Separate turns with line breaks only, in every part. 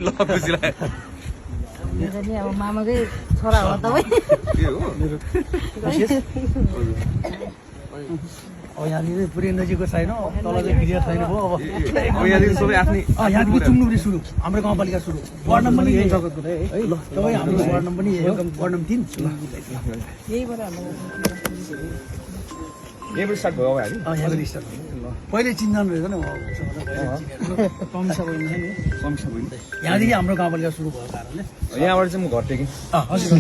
ल खुसी लाग्यो
मेरो नि अब मामाकै छोरा हो तपाईँ
के हो
अब यहाँदेखि पुरै नजिकको छैन तल चाहिँ क्लियर छैन भयो अब
यहाँदेखि सबै आफ्नै
यहाँदेखि चुम्नुपट्टि सुरु हाम्रो गाउँपालिका सुरु वार्ड नम्बर पनि यही जग्गाको है ल तपाईँ हाम्रो वार्ड नम्बर पनि यही हो वार्ड नम्बर 3
यहीबाट हाम्रो
यहीँबाट स्टार्ट भयो अब हामी
यहाँबाट स्टार्ट पहिले चिन्जान रहेछ नि यहाँदेखि हाम्रो गाउँपालिका सुरु भएको कारणले
यहाँबाट चाहिँ म घर टेकेँ
हजुर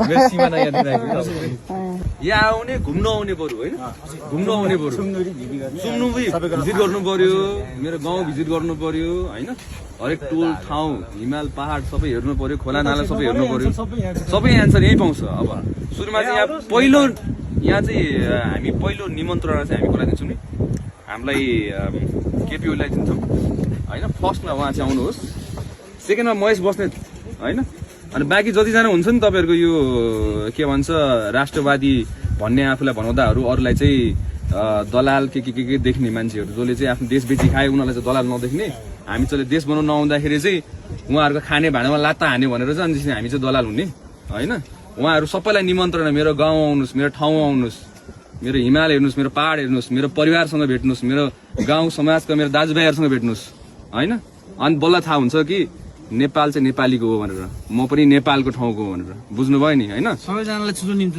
मेरो सिमाना यहाँनिर आइपुग्यो। यहाँ आउने घुम्न आउने बरु होइन घुम्न आउने बरु सुन्नु भिजिट गर्नु पर्यो मेरो गाउँ भिजिट गर्नु पर्यो होइन हरेक टोल ठाउँ हिमाल पहाड सबै हेर्नु पर्यो खोला नाला सबै हेर्नु पर्यो सबै एन्सर यहीँ पाउँछ। अब सुरुमा चाहिँ यहाँ चाहिँ हामी पहिलो निमन्त्रणा चाहिँ हामी कसलाई दिन्छौँ नि हामीलाई केपी ओलीलाई दिन्छौँ होइन। फर्स्टमा उहाँ चाहिँ आउनुहोस्, सेकेन्डमा महेश बस्नेत होइन, अनि बाँकी जतिजना हुन्छ नि तपाईँहरूको यो के भन्छ राष्ट्रवादी भन्ने आफूलाई भनाउँदाहरू अरूलाई चाहिँ दलाल के देख्ने मान्छेहरू जसले चाहिँ आफ्नो देश बेची खाए उनीहरूलाई चाहिँ दलाल नदेख्ने, हामी चाहिँ देश बनाउन आउँदाखेरि चाहिँ उहाँहरूको खाने भाँडामा लात्ता हान्यो भनेर चाहिँ अनि हामी चाहिँ दलाल हुने होइन। उहाँहरू सबैलाई निमन्त्रणा, मेरो गाउँ आउनुहोस्, मेरो ठाउँ आउनुहोस्, मेरो हिमाल हेर्नुहोस्, मेरो पहाड हेर्नुहोस्, मेरो परिवारसँग भेट्नुहोस्, मेरो गाउँ समाजका मेरो दाजुभाइहरूसँग भेट्नुहोस् होइन। अनि बल्ल थाहा हुन्छ कि नेपाल चाहिँ नेपालीको हो भनेर, म पनि नेपालको ठाउँको हो भनेर। बुझ्नुभयो नि होइन।
सबैजनालाई छुट्टो निम्ति